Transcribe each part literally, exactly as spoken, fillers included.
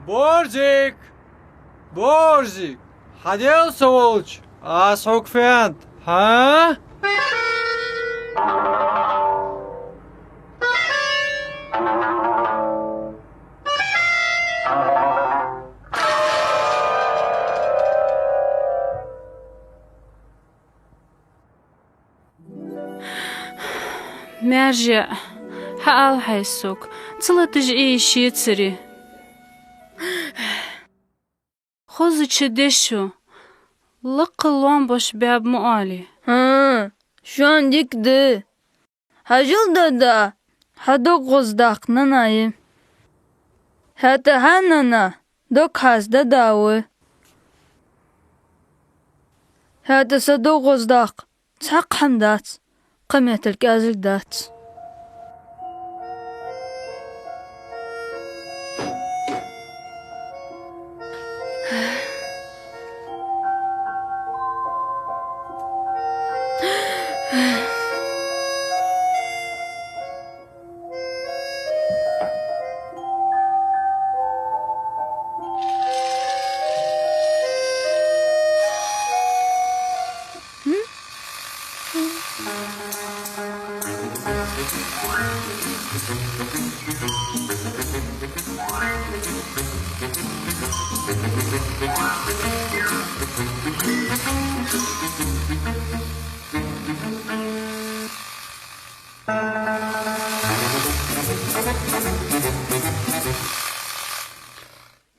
Борзик! Борзик! Хьадел, сволочь! Аз хьога фу аьннад, хӀа? Маьржа, хьаала хьай сога, ца латаш Ӏе йиш яцаре. Хозача дешо, лакха лоам бош баьб ма оалий. ХӀаа, шоана дика да. Хьажал, дада, хьа дог гӀоздаккха нана я. ХӀаьта хьа нана дог хьаста дада ва. ХӀаьта са дог гӀоздаккха цхьаккха хӀама дац, кхы меттел кӀаьзалг дац.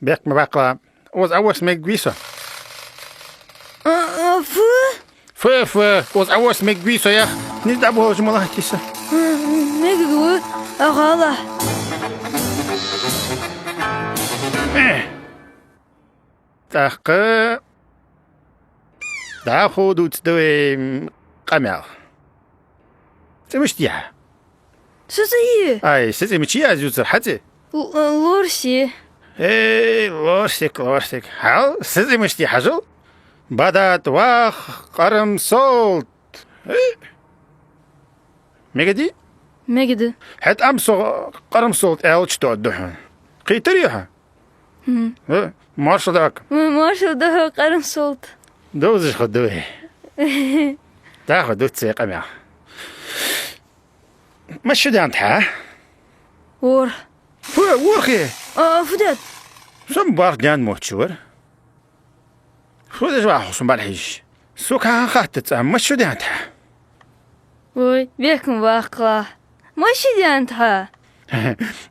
Бехк ма баккха, укхаза Ӏовосса мегаргвий со? А, а, фу? Фу, фу, укхаза Ӏовосса мегаргвий со, ях? Низ дӀаболхаш ма латтий со. А, мегаргва, а гӀала. Э. ТӀаккха дӀахо дувцаргда вай, м, къамаьл. ЦӀи мишта я хьа? Са цӀи я? Ай, са цӀи мича я аз ювцар, хьа цӀи? Л-, Лорси. Эй, Лорсик, Лорсик. Хьал, са цӀи мишта я хьажал? Бадат вах, Къарам-Солт. Э? Мегаде? Мегаде. ХӀаьта ам со Къарам-Солт аьлча тоъаргда хьона. Кхийтарий хьо? Хм. Э, маршал да-кх. М, маршал да хьога, Къарам-Солт. Довзаш хургда вай. ДӀахо дувц вай къамаьл. Маша шу даьннад хьа? ВорхӀ. Фу, ворхӀ? А, фу даьд? Со-м барх даьнна мотташ вар. Фу деш ваха хьо сона бӀарахьежаш? Сога хьахаттац, а, маша шу даьннад хьа? Ой, бехк ма баккха. Маша шу даьннад хьа?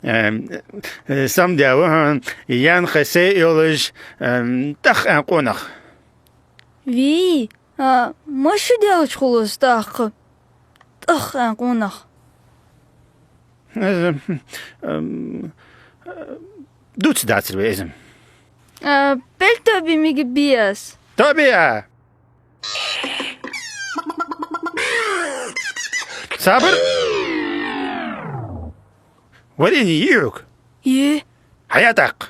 Эм, э, со-м даь ва хьона, Янха сай йолаш, эм, тӀах аьнна къонах. Вий, а, маша шу даьлча хул из тӀаккха тӀах аьнна къонах? Из, эм, э, дувцаш дацар вай из-м. А, пӀелг тоабе мегаргбий аз? Тоабе, а! Сабар! Варени йий хьога? Йий. Хьаял тӀаккха.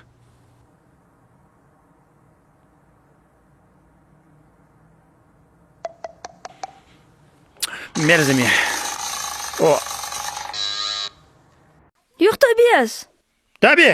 Мерза ма я. О. Юха тӀабе аз. ТӀабе!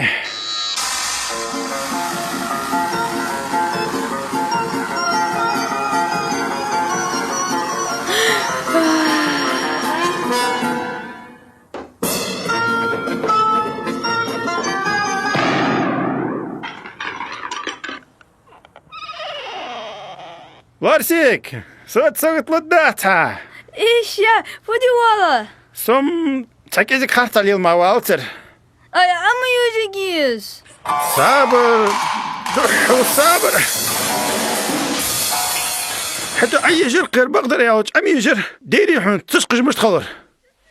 Ларсик, со тӀа сагот лургдац хьа? Иш я, фу де воалл? Со-м цхьа кӀезига харцахьа лела мара воаллацар. Ай, Ӏомаюжаргья из. Сабар, духхьал сабар. ХӀаьта Ӏоюжар, кхера бакъдар аьлча, Ӏомаюжар. Дера хьона, цӀацкъаш мишта хилар?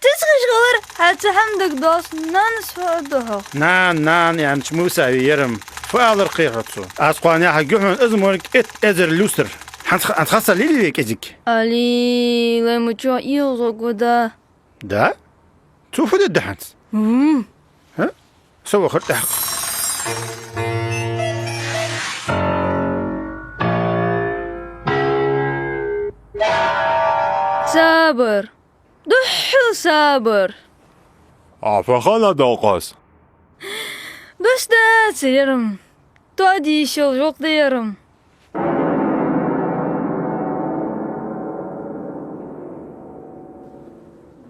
ЦӀацкъаш хилар, хьа цу хӀаман дагадоагӀа, нанас фу аргда хьох? Нана, нана аьннача Муса ве ер-м. Фу алар кхера хьо цо? Аз кхоана яхаргья хьона, из морг итт эзар люстр. ХӀанз, хӀанз харцахьа лелий вай кӀезига? Али, лай ма чӀоагӀа уйла гӀоргва, да? Да? Цо фу дергда хӀанз? М. ХӀа? Со вахар тӀехьа. Сабар. Духхьал сабар. Ӏа фу хиннад оалаш? Дус дац ер-м. Тоаде йиш йолаш гӀулакх да ер-м.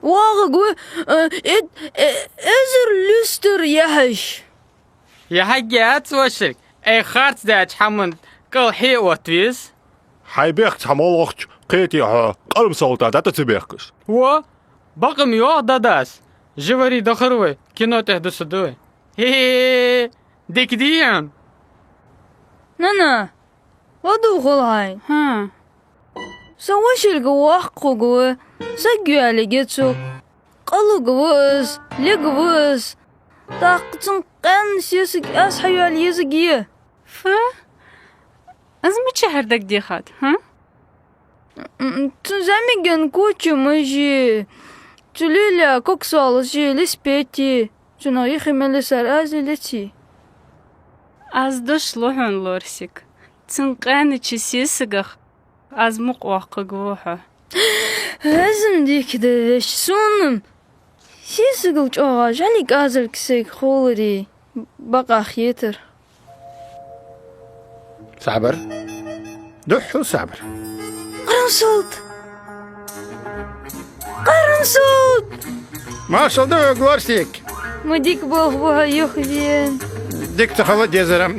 ВоагӀаргва, э, э, э, эзар люстр яхьаш. Яхьаргьяц, вошилг, ай харц даьча хӀаман кӀал хье а отта веза. Хьай бехк цхьа моллагӀчох кхетий хьо, Къарам-Солта, дӀа тӀа ца бехкаш? Во, бакъ-м йоагӀа, дадас. Живари дахар вай, кино тӀехьа дусаргда вай. Хе-хе-хе, дика дий хьона? Нана, ладувгӀалахь. ХӀа. Са вошилга воккха хургва, саг йоалаергья цо. Къалургва из, лергва из. ТӀаккха цун къаьна сесаг аз хьайоалае езаргья. Фу? Из мичахьара дагадехад, хӀа? М, цун зӀамига кучамаш, цу лелаь коксолаш, леспети, цунах юхе мел йисар аз лелаций. Аз дош лу хьона, Лорсик. Цун къаьнача сесагах аз мукъавоаккхаргва хьо. ХӀанз-м дика да вешта, сона-м сесагал чӀоагӀа жӀали кӀазалга сайга хуларе бакъахьа хетар. Сабар. Духхьал сабар. Къарам-Солта! Къарам-Солта! Маршал да хьога, Лорсик! Ма дика болх ба хьа юхавена. Дика ца хила дезар-м.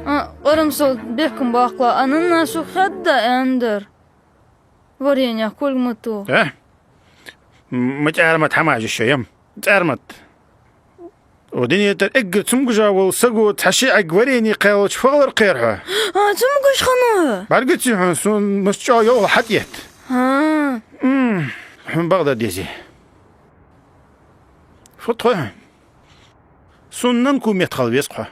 А, Къарам-Солта, бехк-м боаккхалахь, ананас хьога хадда аьннадар. Варенех кулг ма тоха. Э? М-, ма цӀармат хӀамаш я шоай-м. ЦӀармат. Укх дунен тӀара эггара цамогаш вола саго цхьа ши Ӏаг варене кхаьлча, фу хилар кхера хьо? А, цамогаш хиннав хьо? БӀаргаций хьона, сона мишта чӀоагӀа йовхал хьатӀаетт. А. М, хьона бакъдар дезий. Фу тхо хьона? Сона нанку метта хила веза-кх хьо.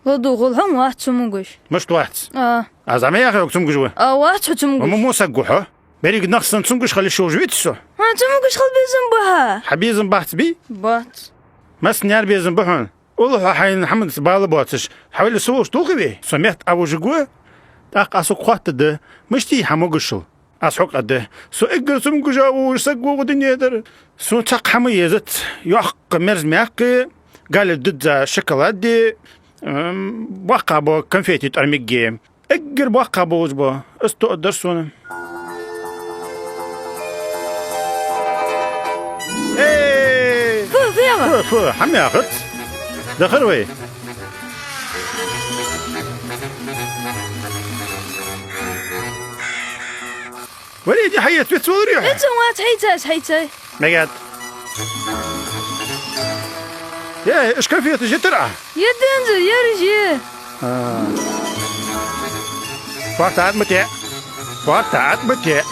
ЛадувгӀалахь, хьо вац цамогаш. Мишта вац? А. Аз ма яхий хьога цамогаш ва? А, вац хьо цамогаш. Ма муса саг ва хьо? Беррига нах санна цамогаш хила йиш йолаш веций со? А, цамогаш хила безам ба хьа. Хьа безам бац бий? Бац. Массанена безам ба хьона. Уллахь хьайна хӀаманца бала боацаш, хьавелла со волча дулхе ве. Со метта Ӏовужаргва, тӀаккха Ӏа сога хоаттаргда, мишта я хьа могашал. Аз хьога аргда, со эггара цамогаш вола саг ва укх дунен тӀара. Сона цхьаккха хӀама езац, йоккха мерза маькх, галлера дизза шоколаде, м, боккхагӀа бола конфетий тӀормиг. Эггара боккхагӀа болаш ба, из тоъаргдар сона. Э! Фу, фу яхар? Фу, фу, хӀама яхац. Дахар вай. Варене хьаэца вицваларий хьо? Вицвац, хьайца, хьайца. Мегад. Е, уж конфеташ йитар Ӏа? Е, денза, ераш я. А. Фоарта атӀа ма те. Фоарта атӀа ма те.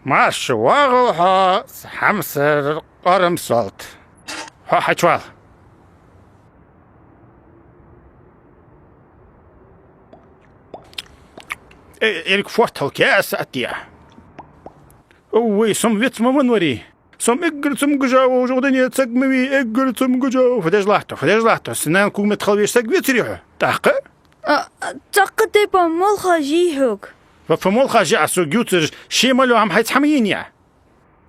Марша воагӀалва хьо, хьамсара Къарам-Солта. Хьо хьачувала. Э, эрг форд хьалкхе а сатте. Оввай, со-м виц ма венна варий. Со-м эггара цамогаш волаш укх дунен тӀа саг ма вий, эггара цамогаш. Фу деш латт хьо, фу деш латт хьо? Са наьна когаметта хила везаш саг вецарий хьо? ТӀаккха? А, а, цхьаккха тайпара молхаш йий хьога? Ва, фу молхаш я Ӏа сога ювцараш, ше мел йола хӀама хьайца хӀама йий Ӏа?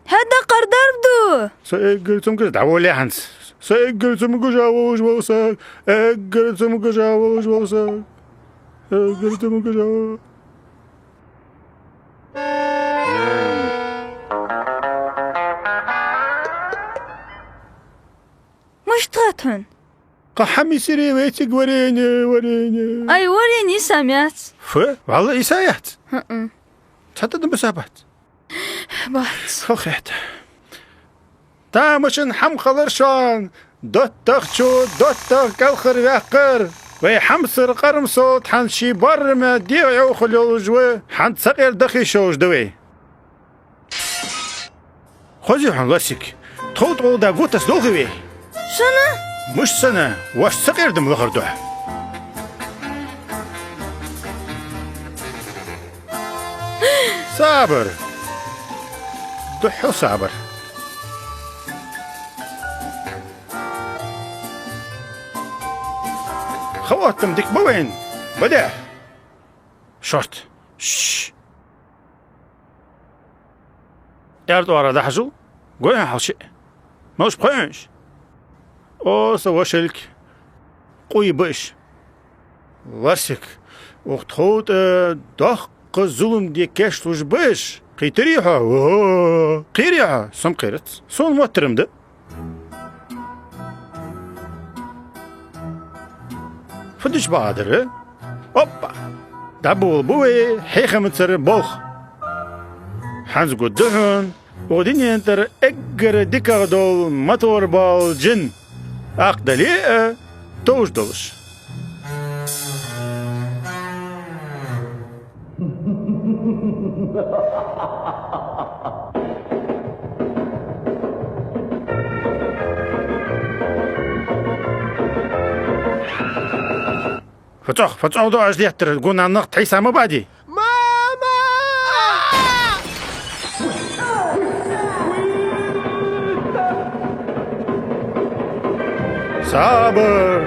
ХӀаьта даккхар дарба да? Со эггара цамогаш, дӀаволале хӀанз. Со эггара цамогаш волаш вола саг, эггара цамогаш волаш вола саг, эггара цамогаш. Мишта хет хьона? Кхы хӀама йисарий вай цига? Варени, варени. Ай, варени йиса ма яц. Фу? ВаллахӀи йиса яц. ХӀаа. Цхьа тӀадам бисабац. Бац. Халахет. Тамашийна хӀама хилар шоана, доттагӀчо доттагӀа кӀалхарваьккхар. Вай хьамсара Къарам-Солтан хӀанз ший боарама дегӀа йӀовхал йолаш ва, хӀанз цакъера даха йиш йолаш да вай. Хозий хьона, Ларсик, тхов тӀагӀолла да гуттар долхий вай? Сона? Мишта сона, воаш цакъера да-м лахара духьа. Сабар! Духхьал сабар! Ха оттам дика ба вайна, ба де? Шорт. Шш! Аьрда оагӀорахьа дӀахьажал, гой хьона хьалшиъ. Малаш ба хой уж? О, са вошалг, къуй ба уж. Ларсик, укх тхов тӀа доккха зулам де кийчлуш ба уж. Кхийтарий хьо? О, кхийрий хьо? Со-м кхийрац. Сона моттар-м да. Фу дича багӀадар? Оппа! ДӀаболабу вай хьехамцара болх. ХӀанз гургда хьона укх дунен тӀара эггара дикагӀа дола мотор бола джин. Акх дале а, товш долаш. Фу цох, фу цох да оаш деттар, гунанах тхьайса ма бади. Мама! Сабар!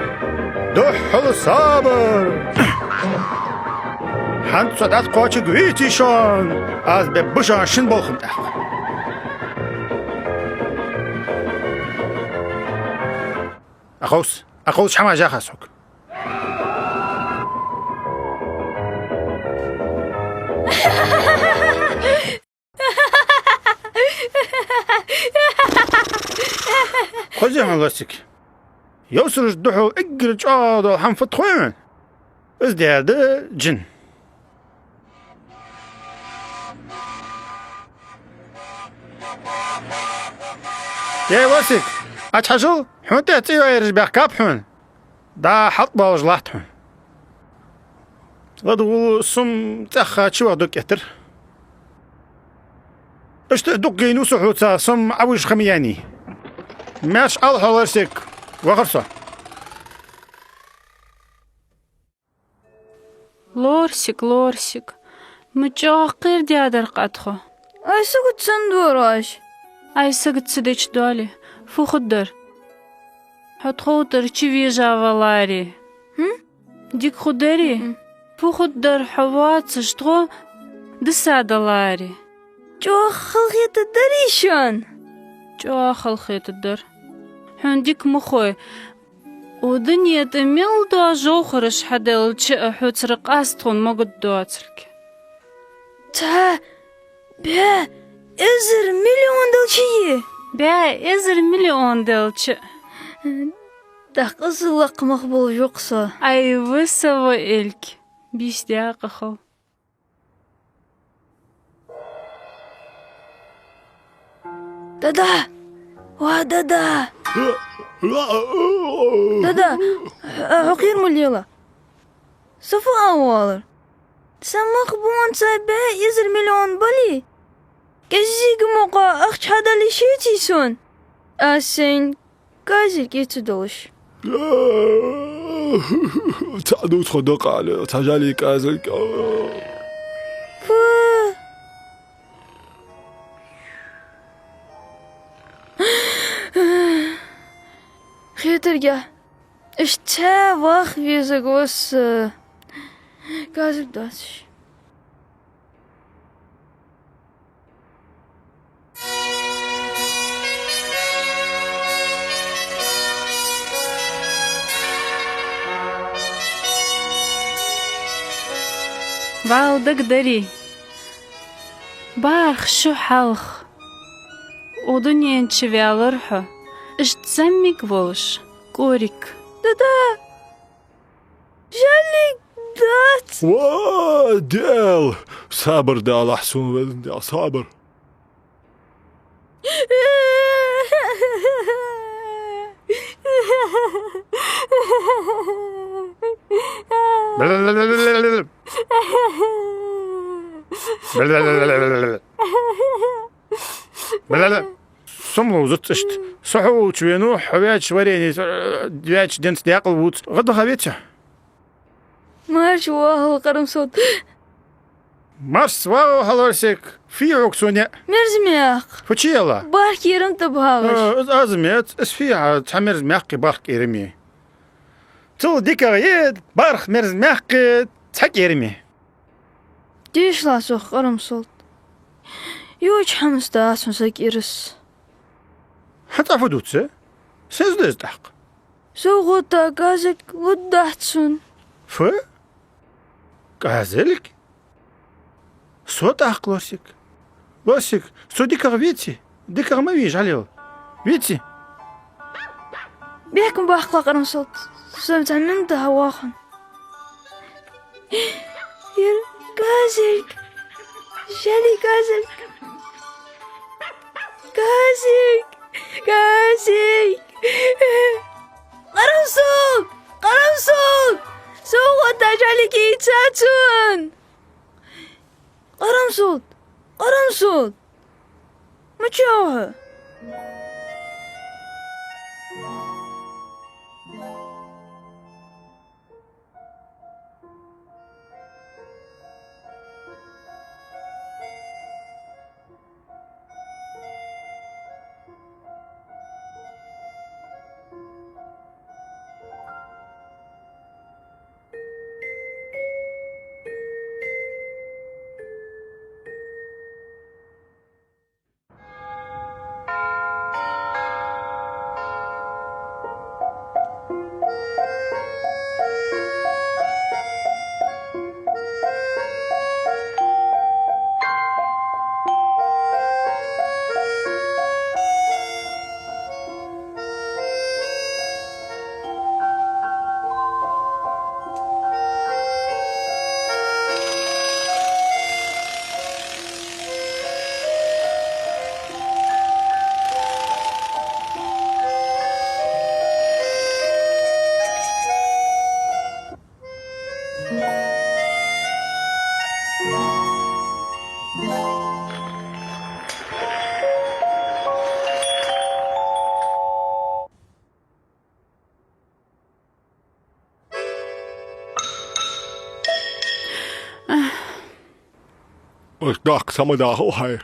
Духхьал сабар! ХӀанз со дӀатӀакхоачаргвеций шоана, аз бе ба шоана шин болх-м тӀаккха. Ӏоховс, Ӏоховс, хӀама жаха сога. Хозий хьона, Ларсик. Йовсарашта духьал эггара чӀоагӀа дола хӀама фуд хой хьона? Из да джин. Е, Ларсик, Ӏочухьажал, хьона тӀа цӀи йоаераш баьхкаб хьона. ДӀа хьалтӀабоалаш латт хьона. ЛадувгӀал, со-м цӀаьхха чувахар дог кӀеттар. Иштта дукха гайна ва со хьоца, со-м Ӏовижа хӀама яьннай. Маьрша Ӏалахьо, Ларсик, вахар со. Лорсик, Лорсик, ма чӀоагӀа кхера даьдар-кх Ӏа тхо. Ай, сагот санна дора оаш? Ай, сагот ца дича доале, фу хургдар? Хьо тхов тӀара чувежа валаре. ХӀм? Дика хургдарий? ХӀм. Фу хургдар хьо воацаш тхо дисса даларе? ЧӀоагӀа халахетаргдарий шоана? ЧӀоагӀа халахетаргдар. Хьона дика ма хой, укх дунен тӀа мел дола жовхӀараш хьаделча а хьоцара къаста тхона могаргдоацалга. Цхьа, бӀаь, эзар, миллион делча а? БӀаь эзар миллион делча а. ТӀаккха из лакха мах болаш ва-кх со. Ай, ва са воӀелг, бийса дакъа хила. Дада! Ва, дада! Дада! Хьо, хьо кхера ма лела. Со фу оал оалар? Са мах бонца бӀаь эзар миллион бале, кӀезига мукъа ахча хьадала йиш яций сона? Аз сайна кӀазилг эца долаш. Цхьа дувц хьо дакъа аьле, цхьа жӀали кӀазилг. Кхетаргахьа, иштта цхьа ваха везаргва со, Газик доацаш. Валла дагадари, барх шу хьалха укх дунен чу ваьлар хьо, иштта зӀамига волаш, кӀориг. Да-да, жалиг дац. Ва, Даьла, сабар далахь сона, везан Даьла, сабар. Сомалув зуц иштта. Со хьо волча венав, хьо ваьча варенца, ваьча денца даькъала вувц. ГӀадваха веций хьо? Марша воагӀалва, Къарамсолт. Марша воагӀалва, Лорсик, фу я хьога цун яа? Мерза маькх. Фу чу яьлла? Барх кӀерам тӀабахьалаш. Э, из аз мец, из фу я хьа, цхьа мерза маькх, барх кӀерам. Цул дикагӀа я барх мерза маькх, цхьа кӀерам. Дешалахь сох, Къарамсолт. Ювцача хӀамаца дац хьона са кӀирас. ХӀанз цӀа фу дувц? Сенца да из тӀаккха? Со гӀоттар Газик лургдац сона. Фу? Газик? Со тӀаккха, Лорсик? Лорсик, со дикагӀа веций? ДикагӀа ма вий, жӀалел. Веций? Бехк ма баккхалахь, Къарамсолт. Со цхьа минут дӀавоагӀа хьона. Ер Газик. Жали Газик. Газик. Газик. Къарамсолт! Къарамсолт! Со гӀоттар жалиг ийцад сона! Къарамсолт! Къарамсолт! Мича ва хьо? Ах, даккха сама даха хьай.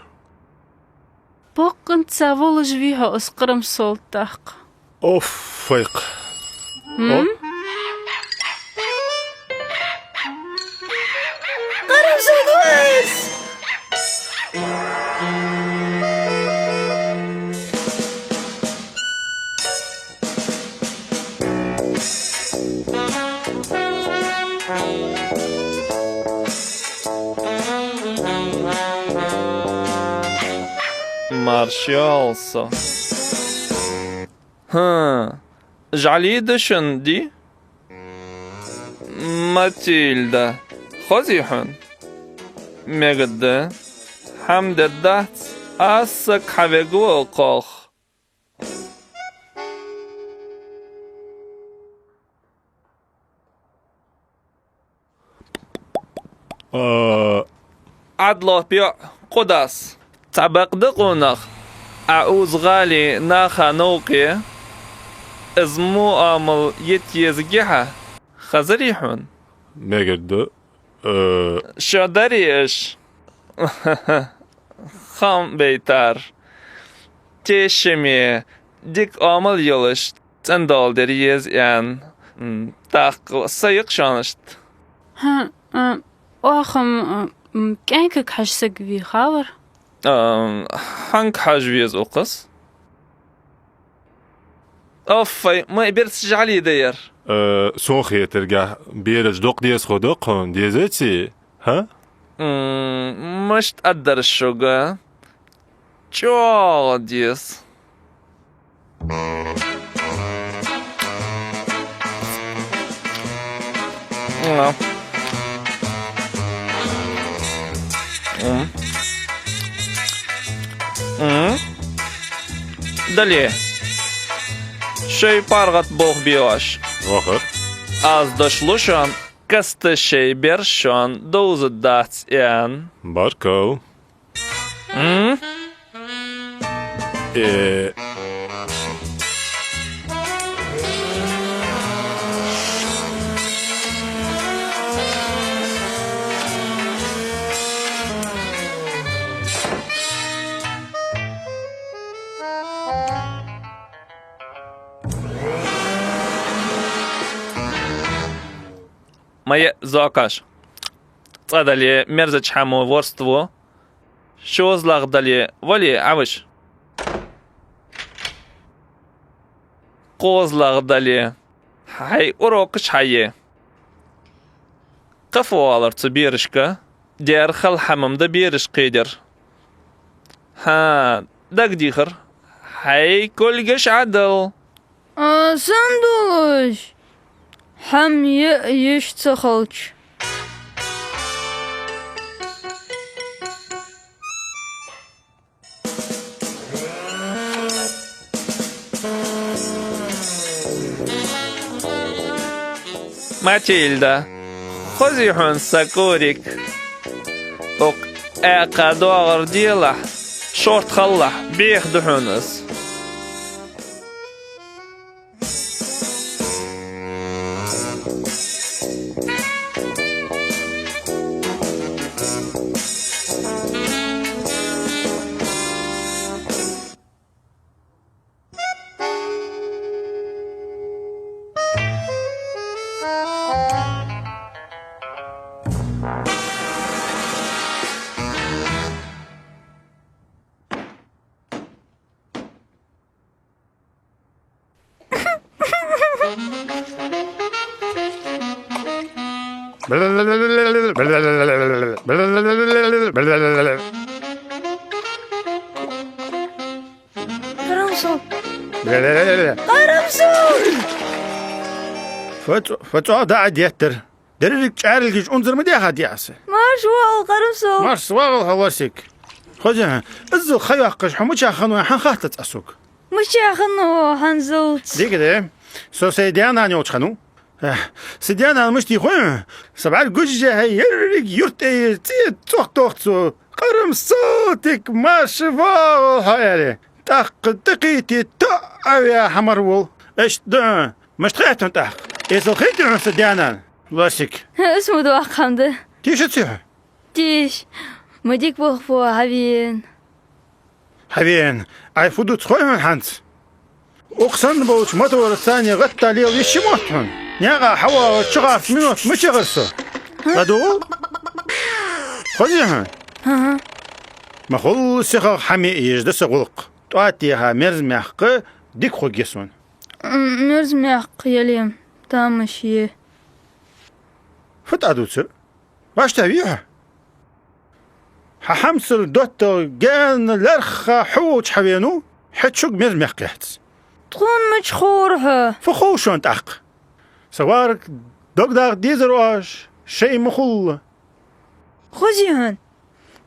Боккъонца волаш вий хьо, Къарамсолт, тӀаккха? Оф, файк. М? Оп. Къарамсолт, вайс! Маршалса. ХӀа, жӀали да шун, ди? Матильда, хозий хьона? Мегаргда, хӀама дергдац, аз саг хьавергва укхох. А. Ӏадало пиъ къудас. Цхьа бакъда къонах, Ӏа укхаза гӀалий наха новкъа я, из мо амал йита езаргья хьа, хазарий хьона? Мегаргда. Э. Шо дарий уж? Хам бейтар. Тешаме, дика амал йолаш. цӀена доал дер еза аьнна. М, тӀаккха са йикх шоана иштта. ХӀа, а, оаха-м, а, м, кӀаьнкага хьажа саг вий, хавар? Ам, хьанга хьажа веза укхаза? Оффай, ма берцаш жӀали да ер. Э, сона хетаргахь, бераш доккха деза хӀу доккха хьона, дезаций? ХӀа? М, мишта аргдар шуга? ЧӀоагӀа деза. М. М. Дале. Шоай паргӀата болх бе оаш. Вахар. Аз дош лу шоана, каста шоай бераш шоана довзаргдац аьнна. Баркал. М? Э. Ма е зокаш. ЦӀа дале, мерзача хӀамо ворст во. ШозлагӀа дале, вале, Ӏовижа. КхозлагӀа дале, хьай урокаш хьае. Кхафа валар цу берашка, дер хала хӀама ма да бераш кхедар. ХӀа, дагадехар, хьай кулгаш Ӏодала. А, сандулаш! ХӀама е йиш ца хилча. Матильда, хозий хьона са коврик? Укх аькха доагӀар делахь, шортта хилалахь, бӀеха да хьона из. Къарамсол! Къарамсол! Фу цӀо-, фу цӀоагӀа да Ӏа деттар. Деррига чӀарилгаш унзара ма дехад Ӏа са. Марша вагӀал, Къарамсол! Марша вагӀал, хьо Лосик. Хоза хьо, иззал ха йоаккхаш хьо мичахьа хиннав хӀана хаьттац Ӏа сога? Мичахьа хиннав хьо хӀанзалца? Дика да. Со сай даь-нана йолча хиннав. Э, са даь-нана мишта я хой хьона? Са бӀарг гуш а хьай, еррига юрт тӀа еза, цӀи цӀох тох цо. Къарамсолтик, марша вагӀал хьо, аьле. ТӀаккха тӀакхийте тоӀаваь хьамар вола. Иштта да. Мишта хет хьона тӀаккха? Эсала хиннай хьона са даь-нана, Лосик? Из ма доккха хӀама да. Тешаций хьо? Теш. Ма дика болх бу хьавена. Хьавена. Ӏа фу дувц хой хьона хӀанз? Укх санна болча мотора царна гӀатта лела йиш я мотт хьона. Наькъа хьавоагӀаш чу харц минот ма чагӀар со. ХӀа? ЛадувгӀал? Хозий хьона? ХӀа-хӀа. Ма хулла сихагӀа хӀама е езаш да са гӀулакх. ТӀоаттеха мерза мехка дика хургья сона. М, мерза мехка яле-м тамаш я. Фу тӀадувцар? Вешта вий хьо? Хьа хьамсара доттагӀа гаьна лаьрххӀа хьо волча хьавенав, хьа чуг мерза мехка яц. Тхона мича ховра хьо? Фу хов шоана тӀаккха? Са варг, дог дагӀа дезар оаш, шоай ма хулла. Хозий хьона?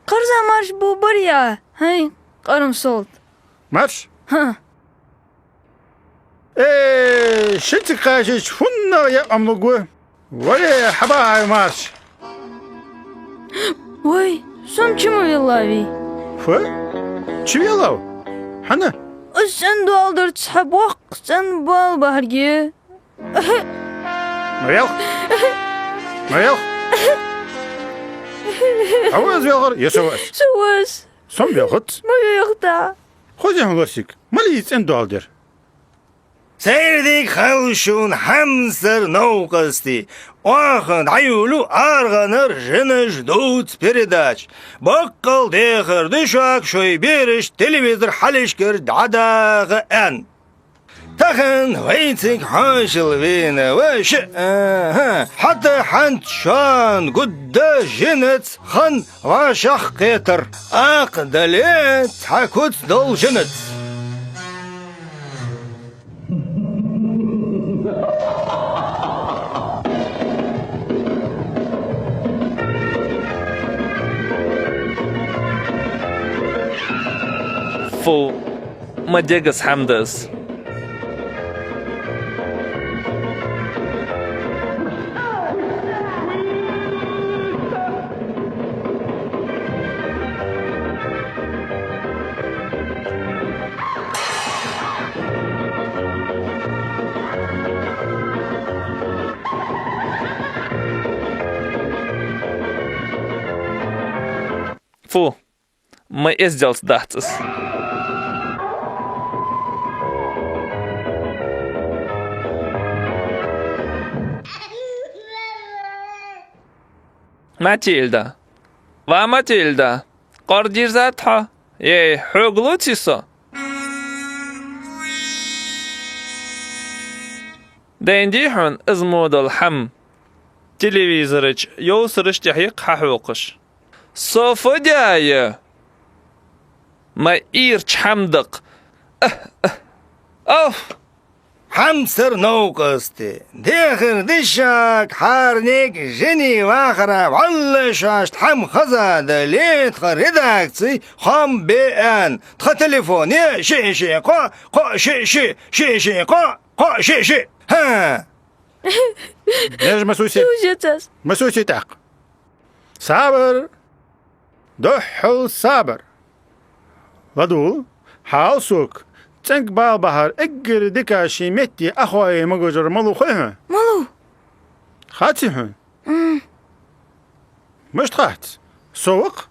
Кхарза марш бу барья, хӀай, Къарамсолт. Марш? ХӀа. Э, шин цига кхаьчача фуннагӀа яа къам лургва. Вале, хьабахьа марш. Вай, со-м чу ма веллавий. Фу? Чу веллав? ХӀана? Аз цӀена доал дарца хьа боккха цӀена бала бахьарга. Ма велха! Ма велха! Хьо ва из велхар, е со ва из? Со ва из. Со-м велхац. Ма велха тӀа. Хозий хьона, Лосик, малий из цӀена доал дер? Сайре дика хийла шун, хьамсара новкъостий. Оаха дӀайолалу аргӀанара «Жинаш дувца» передача. Баккъал дехар да шуга шоай бераш телевизора хьалхашкара дӀадаха аьнна. Тахан вайцига хьоашалгӀа вена ва ши, аха, хьата хӀанз шоана гургда жинаца хинна вӀашагӀкхетар. Акха дале цхьа куц дола жинаца. Фу, ма дегаза хӀама да из. Фу, ма эзделца дац из. Матильда! Ва Матильда! Къор дийрзад хьо? Ей, хьога лоаций со? Дайна дий хьона из мо дола хӀама? Телевизора чу йовсараш тӀехьа йиккха хьахьокхаш. Со фу даьд? Ма ийрча хӀама да-кх. Ах, ах. Оф! Хьамсара новкъостий, дехар да шуга хӀаранега жинаш вахара, валлахӀи, шоашта хӀама хеза дале, тха редакце хоам бе аьнна. Тха телефон я: шиъ шиъ кхоъ, кхоъ шиъ шиъ, шиъ шиъ кхоъ, кхоъ шиъ шиъ. ХӀа! Нежа, ма сусий. Ужас. Ма сусий тӀаккха. Сабар! Духхьал сабар! ЛадувгӀал, хьал сога, цӀенга бала бахьар эггара дика ший метте Ӏохайна могашар малув хой хьона? Малув? Хаций хьона? М. Мишта хац? Со ва-кх.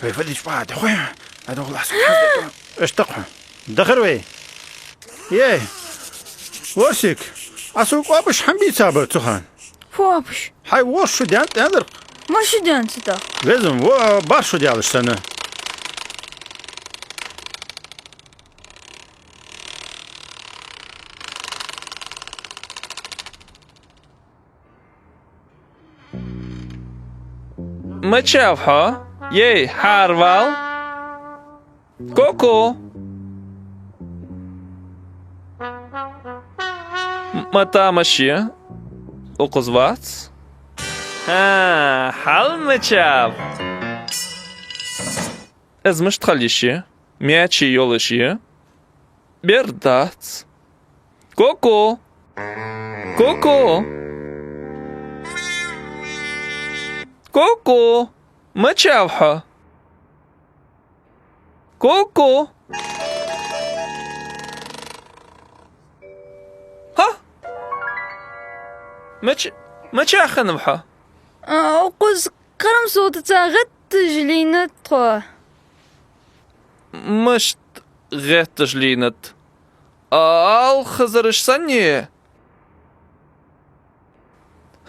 Вай фадич ба, да хой хьона? Ада гӀулакх хьа. Эш такхьа. Дахар вай. Ей, Ворсик, Ӏа сога оапаш хӀама бийцабар цу хана? Фу оапаш? Хьай воша шу даьннад аьлар-кх. Ма шу даьннад цу тӀа. Веза-м, во, бархӀ шу даьлча санна. Мичав хьо? Ей, хьарвал! Ку-ку! Ма тамаш я, укхаза вац. ХӀа, хьал мичав? Из мишта хила йиш я? Маьчи йолаш я? Бер дац. Ку-ку! Ку-ку! Ку-ку! Мичав хьо? Ку-ку! Хьа? Мич-, мича хиннав хьо? А, укхаза Карамсотаца гӀетташ лийннад тхо. Мишта гӀетташ лийннад? Алхазараш санна?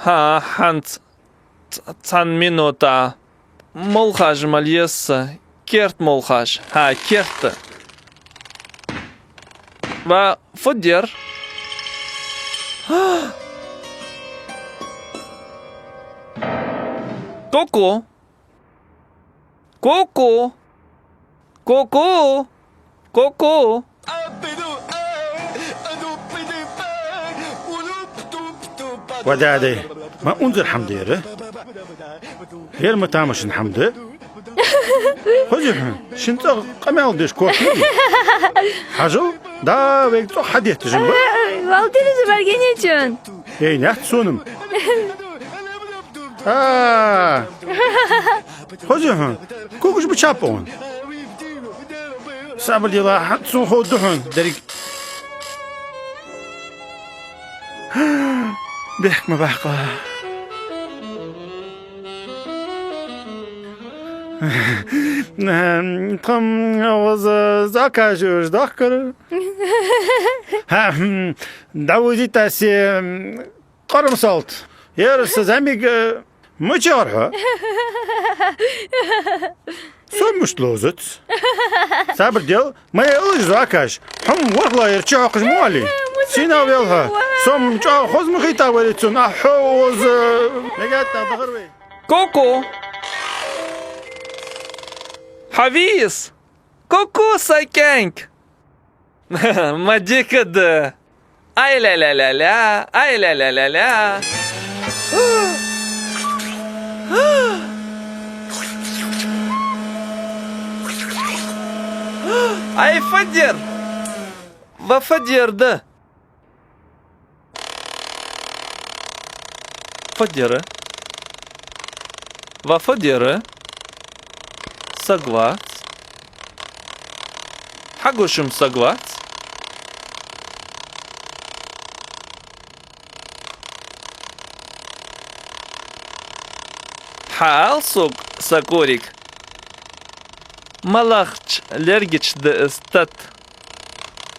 ХӀа, хӀанз ц-, цхьан минута. Молхаш ма леса. Керта молхаш. ХӀа, керта. Ва фу дер? Ку-ку! Ку-ку! Ку-ку! Ку-ку! Ва даьй, ма унзара хӀама да ер. Ер ма тамашийна хӀама да. Хозий хьона, шун цӀагӀа къамаьл деш корта ма дий. Хьажал, да, вайга цӀогӀа хьадетташ ба. Вал телевизор баргинечун. Эй, наьха сона-м. А. Хозий хьона, когаш ба чаппа ван. Сабар дила, хӀанз цун хов да хьона, дерриг. Бехк ма баккха. Тхо-м укхаза закажуш дохкар. Ха, хм, дӀавузийта се, м, къарам салт. Ер са зӀамига, э, мичахьара хьо? Со мишта ловзац? Сабар де, ма елаш закаж. Хьо-м ворхӀлагӀа ер чухьокхаш ма валий. Сенах вел хьо? Со-м чӀоагӀа хоза ма хийтта валий цунна. Ахьо, укхаза, мегатта дахар вай. Ку-ку! Хьо вий из? Ку-ку, са кӀаьнк! Ма дика да! Ай-ля-ля-ля-ля, ай-ля-ля-ля-ля! Ай, фу дар! Ва фу дар да! Фу дар? Ва фу дар? Саг вац. Хьагуш-м саг вац. Хьаала сога, са кӀориг, малагӀча лергача да из тата?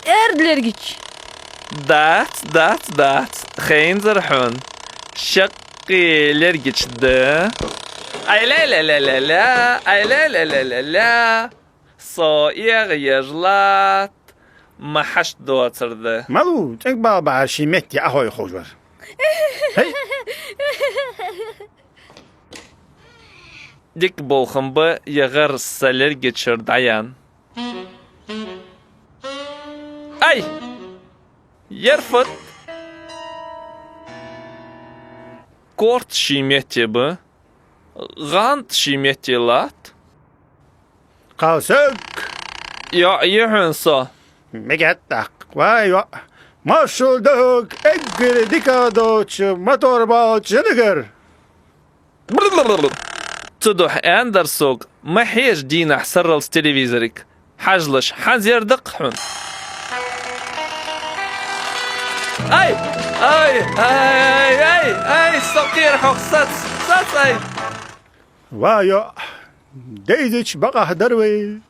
Аьрда лергача. Дац, дац, дац. Хайнзар хьона. Шаккхе лергача да. Ай-ля-ля-ля-ля-ля, ай-ля-ля-ля-ля-ля. Со эгӀа еш латт, ма хьашт доацар да. Малув, цӀенг бала бахьа ший метте Ӏохайна ховш вар. ХӀей! Дика болх-м ба, ер гӀар са лергачара дӀаяьнна. Ай! Ер фуд? Корта ший метте ба, гӀанд ший метте латт. Кхалсаг! ЙоӀ я хьона со. Мегатта тӀаккха. Ва йоӀ. Маршал да хьога, эггара дика долча мотор боалача жинагара. Цудухьа аьннадар сога, ма хьежа дийнахьа сарралца телевизорга. Хьажалаш, хӀанз ер да-кх хьона. Ай! Ай! Ай! Ай! Ай! Со кхера хьох, сац! Сац, ай! Ва йоӀ, дайзача бакъахьа дар вай.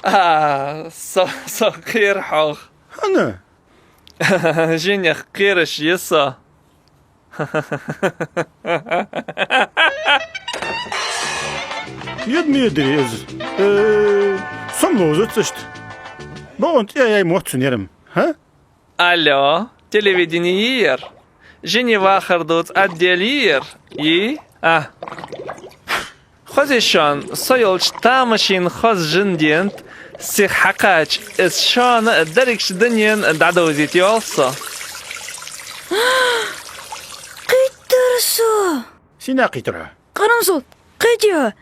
А, со, со кхера хьох. ХӀана? Жинех кхераш я со. Ед ма едир из. Э, со-м ловзац иштта. Бокъонца тӀехьа яй мотт цун ер-м, хӀа? Алло, телевидени йий ер? Жиний вахар дувца отдел йий ер? Йий? А. Хозий шоана, со йолча тамашийна хоза жин денад, сиха хьакхача, из шоана дерригача дунен дӀадовзийта йоал со. Кхийттар со! Сенах кхийттар хьо? Къарам салт, кхетий хьо?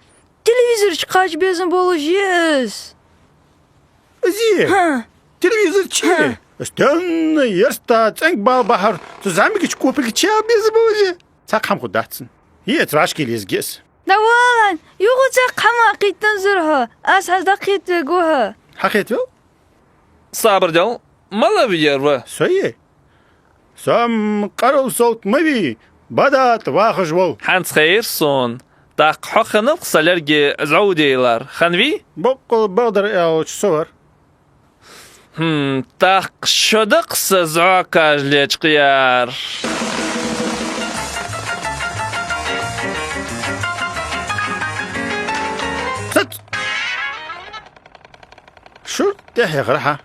Телевизор чу кхача безам болаш я из. Из? ХӀа. Телевизор чу? ХӀа. Стенна, ерста, цӀенг бала бахьар, цу зӀамигача копилг чу безам болаш я? Цхьаккха хӀама хургдац цунна. Е, цу рашкилизге из. Да валан, юха цхьаккха хӀама кхийттанзар хьо, аз хьадаккхийта вергва хьо. Хьахетавел? Сабар дел, малав ер ва? Со я. Со-м къарал салт ма вий, бада тӀа вахаш вола. ХӀанз хайра сона, тӀаккха хьо хиннав-кх са лерге зӀовдийлар, хиннавий? Боккъала бакъдар аьлча, со вар. ХӀм, тӀаккха шо да-кх са зӀокаш лечкъаяр. Сац! Шура тӀехьа яхар хьа.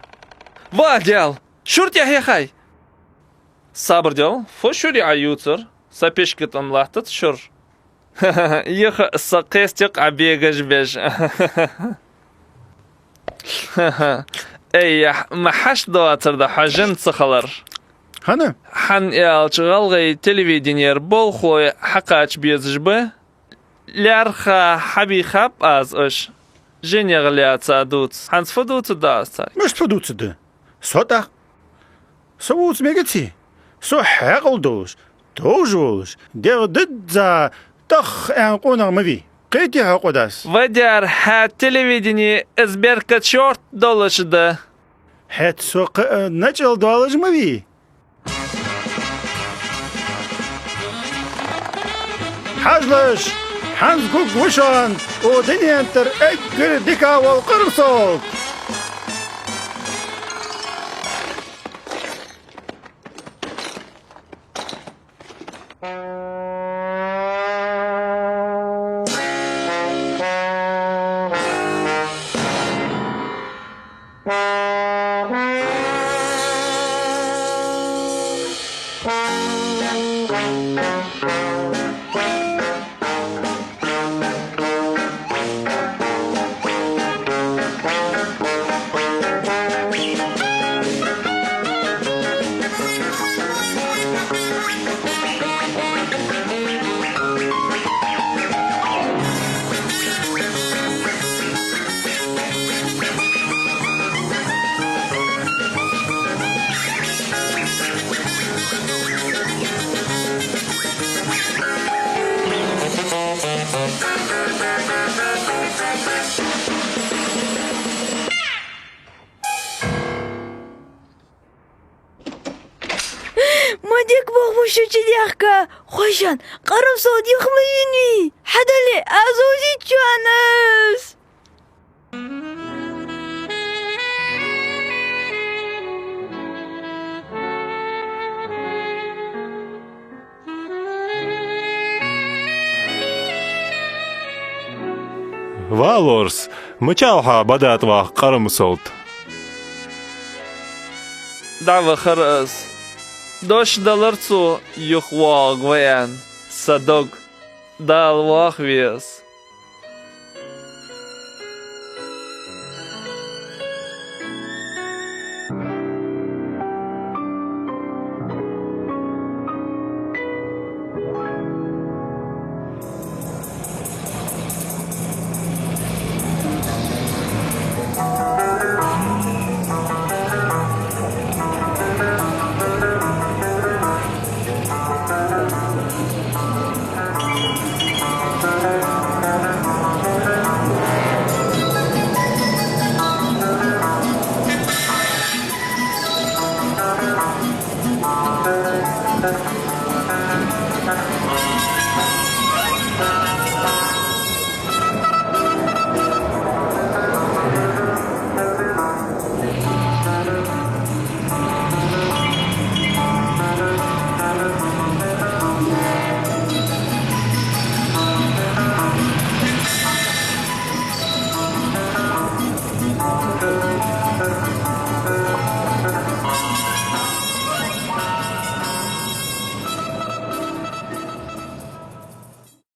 Ва Даьла, шура тӀехьа яхай! Сабар дел, фу шура я Ӏа ювцар? Са пишка тӀа-м латтац шура. Юха а со кхестий-кх Ӏа бегаш беш. Ай, яхь, ма хьашт доацар да хьо жин ца хилар. ХӀана? ХӀана аьлча гӀалгӀай телевиденера болхлой хьакхача безаш ба. ЛаьрххӀа хьабийхаб аз уж, жинех лаьца дувц. ХӀанз фу дувцаргда аз царга? Мишта фу дувцаргда? Со тӀаккха? Со вувца мегаций? Со хьаькъал долаш, товш волаш, дегӀ дизза тӀах аьнна къонах ма вий. Кхетий хьо, къудас? Вадяр, хьа телевидени из беркат шортта долаш да. ХӀаьта со кхы а начӀал доалаш ма вий. Хьажалаш, ХӀанз гургва шоана укх дунен тӀара эггара дика вола Къарам-Солт. Ма дика болх ба шо чудехка, хой шоана, Къарам-Солт юха ма вийнавий. Хьадале, аз вовзийт шоана из. Ва лорс, мичахьа бӀодатта ваха Къарам-Солт? ДӀавахар аз. Дош далар цо, юхавоагӀаргва аьнна са дог. Дала воахаве аз.